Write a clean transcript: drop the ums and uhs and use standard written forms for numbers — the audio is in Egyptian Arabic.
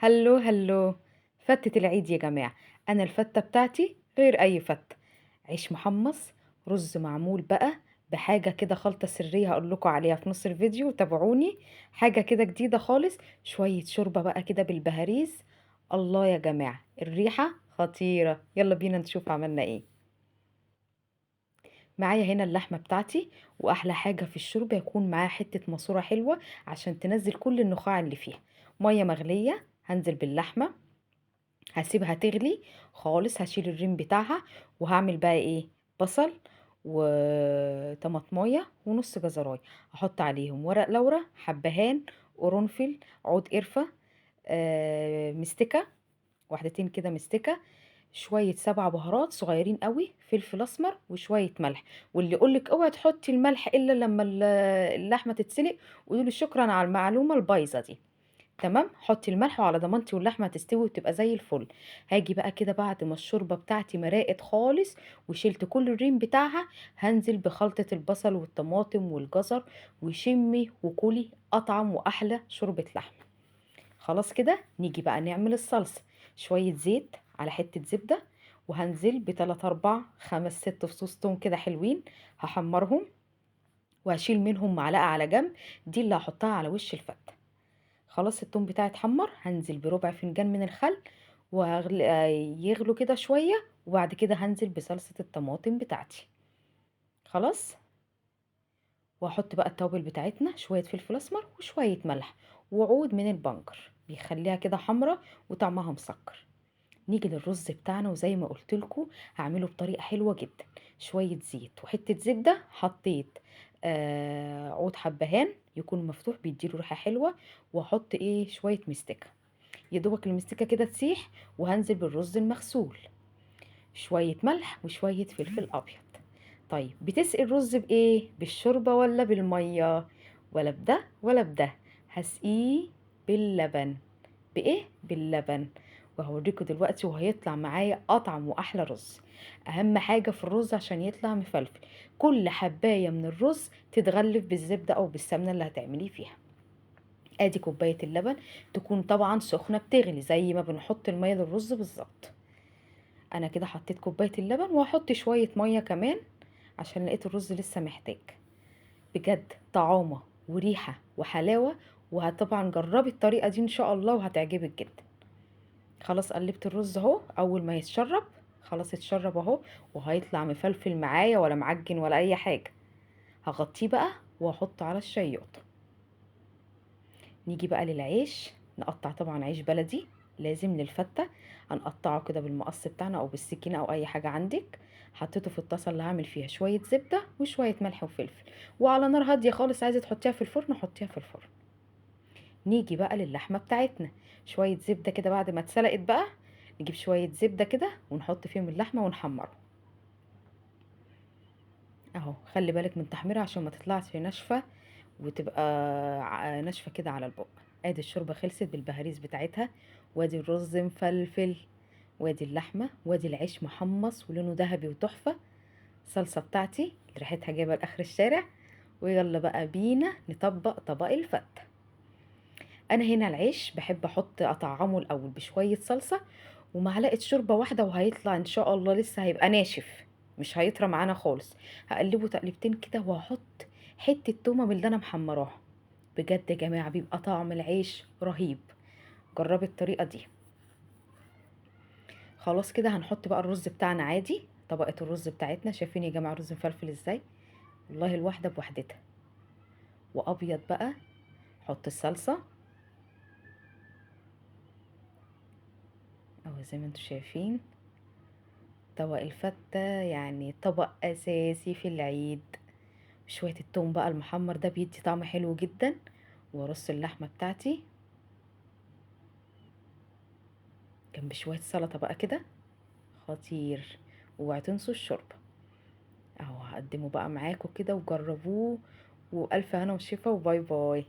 هلو هلو، فتة العيد يا جماعة. أنا الفتة بتاعتي غير أي فتة، عيش محمص، رز معمول بقى بحاجة كده خلطة سرية هقول لكم عليها في نص الفيديو، تابعوني. حاجة كده جديدة خالص، شوية شوربة بقى كده بالبهاريز. الله يا جماعة الريحة خطيرة. يلا بينا نشوف عملنا ايه. معايا هنا اللحمة بتاعتي، وأحلى حاجة في الشوربة يكون معاها حتة ماسورة حلوة عشان تنزل كل النخاع اللي فيها. مية مغلية، هنزل باللحمة، هسيبها تغلي خالص، هشيل الريم بتاعها، وهعمل بقى ايه، بصل وطماطمايه ونص جزرايه، هحط عليهم ورق لورا، حبهان، قرنفل، عود قرفه، مستكه، واحدتين كده مستكه، شوية 7 بهارات صغيرين قوي، فلفل اسمر، وشوية ملح. واللي يقولك اوعي تحطي الملح الا لما اللحمة تتسلق، قولي له شكرا على المعلومة البايظه دي. تمام، حطي الملح وعلى ضمانتي واللحمة هتستوي وتبقى زي الفل. هاجي بقى كده بعد ما الشوربة بتاعتي مرقت خالص وشلت كل الريم بتاعها، هنزل بخلطه البصل والطماطم والجزر، وشمي وكلي اطعم واحلى شوربة لحمه. خلاص كده نيجي بقى نعمل الصلصه. شوية زيت على حتة زبدة، وهنزل بتلات اربع خمس ست فصوص توم كده حلوين، هحمرهم وهشيل منهم معلقه على جنب، دي اللي هحطها على وش الفته. خلاص التوم بتاعي اتحمر، هنزل بربع فنجان من الخل يغلو كده شوية، وبعد كده هنزل بصلصه الطماطم بتاعتي. خلاص، وهحط بقى التوابل بتاعتنا، شوية فلفل اسمر وشوية ملح وعود من البنجر، بيخليها كده حمرا وطعمها مسكر. نيجي للرز بتاعنا، وزي ما قلت لكم هعمله بطريقة حلوة جدا. شوية زيت وحتة زبدة، حطيت عود حبهان يكون مفتوح بيديله ريحه حلوة، واحط شوية مستكه، يا دوبك المستكه كده تسيح، وهنزل بالرز المغسول، شوية ملح وشوية فلفل ابيض. طيب بتسقي الرز بايه؟ بالشوربه ولا بالمية؟ ولا بده ولا بده، هسقيه باللبن. بايه؟ باللبن. وهوريكم دلوقتي وهيطلع معايا اطعم واحلى رز. اهم حاجة في الرز عشان يطلع مفلفل، كل حبايه من الرز تتغلف بالزبده او بالسمنه اللي هتعمليه فيها. ادي كوباية اللبن، تكون طبعا سخنة بتغلي زي ما بنحط المية للرز بالظبط. انا كده حطيت كوباية اللبن، وهحط شوية مية كمان عشان لقيت الرز لسه محتاج. بجد طعامه وريحه وحلاوة، وطبعا جربي الطريقة دي ان شاء الله وهتعجبك جدا. خلاص قلبت الرز اهو، اول ما يتشرب خلاص اتشرب اهو، وهيطلع مفلفل معايا ولا معجن ولا اي حاجة. هغطيه بقى واحطه على الشياطه. نيجي بقى للعيش، نقطع طبعا عيش بلدي لازم للفته، هنقطعه كده بالمقص بتاعنا او بالسكينة او اي حاجة عندك. حطيته في الطاسه اللي هعمل فيها شوية زبدة وشوية ملح وفلفل، وعلى نار هادية خالص. عايزه تحطيها في الفرن حطيها في الفرن. نيجي بقى للحمه بتاعتنا، شوية زبدة كده بعد ما اتسلقت بقى، نجيب شوية زبدة كده ونحط فيهم اللحمة ونحمرهم اهو. خلي بالك من تحميرها عشان ما تطلعش ناشفة وتبقى ناشفة كده على البق. ادي الشوربة خلصت بالبهاريز بتاعتها، وادي الرز مفلفل، وادي اللحمة، وادي العيش محمص ولونه ذهبي وتحفه. الصلصه بتاعتي اللي ريحتها جايبه لاخر الشارع. ويلا بقى بينا نطبق طبق الفته. انا هنا العيش بحب اطعمه الاول بشوية صلصه ومعلقة شوربة واحدة، وهيطلع ان شاء الله لسه هيبقى ناشف مش هيطرى معانا خالص. هقلبه تقلبتين كده وهحط حتة تومة من اللي انا محمراها. بجد يا جماعة بيبقى طعم العيش رهيب، جربي الطريقة دي. خلاص كده هنحط بقى الرز بتاعنا عادي، طبقه الرز بتاعتنا. شايفين يا جماعة الرز مفلفل ازاي؟ والله الواحدة بوحدتها. وابيض بقى، حط الصلصه اهو زي ما انتم شايفين. طبق الفته يعني طبق اساسي في العيد. شوية التوم بقى المحمر ده بيدي طعم حلو جدا. وارص اللحمة بتاعتي جنب شوية سلطة بقى كده، خطير. اوعوا تنسوا الشوربة اهو، هقدمه بقى معاكم كده وجربوه. والف هنا وشفا، وباي باي.